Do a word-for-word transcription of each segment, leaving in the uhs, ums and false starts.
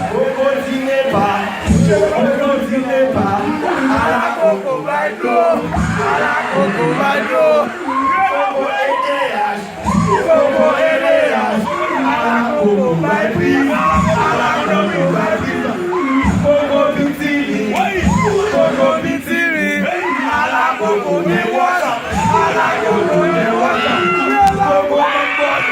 Kokodine pa, kokodine pa, ala koko bay dlo, ala koko bay dlo, koko E T H, koko E T H, ala koko bay priz, ala koko bay priz, koko pitimi, koko pitimi, ala koko gen wòch, ala koko gen wòch, koko gen wòch.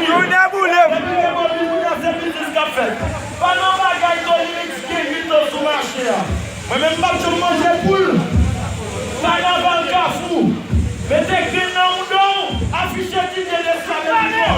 Tounen boule m. Pa nan bagay Tony Mix gen uit an sou mache a. Mwen menm m p ap janm manje poul. Kanaval Kafou. Mete grenn nan mouda w. Afiche Didier Dessalines.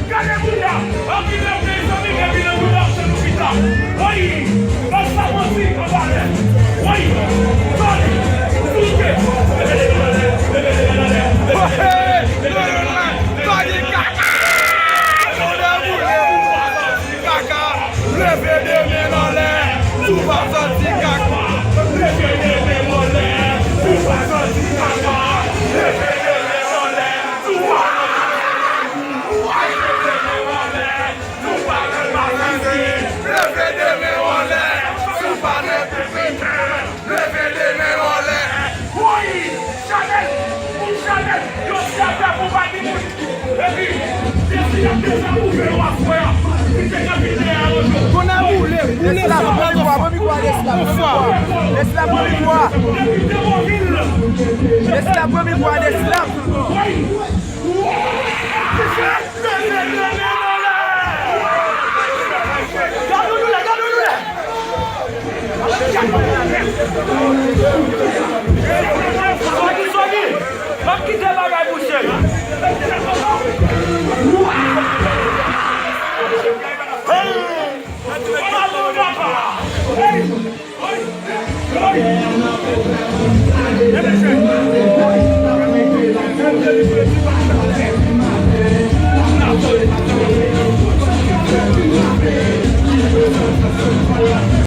Gade bouda! Anpil nan mezanmi, epi nan bouda, se nou ki ta. Woy! Bòs la manti, anba lè. Woy! Tòde! Souke! Leve de men anlè! Leve de men anlè! Leve de men anlè! Tòde kaka! Tòde boule! Kaka! Leve de men anlè! Si w pa santi kaka! Leve de men anlè! Si w pa santi kaka! Leve de men anlè! Si w pa santi kaka! Leve de men w anlè, si w pa nan Dominiken. Leve de men w anlè. Woy! Chanèl! Pou Chanèl! Yo se afè pou pa gen moun. Epi, depi y ap desann pou fè yo aswè a, li te kanpe dèyè yo. Kounye a boule, boule sa. Desi la pran mikwo a, pran mikwo a, Desi la pran mikwo a. Desi la pran mikwo a. Depi Tewovil. Desi la pran mikwo a, Desi la. Woy! Woy! Gade w doulè, gade w doulè. Sòdi, sòdi. M ap kite bagay bouche. Hey! Papa! Hey!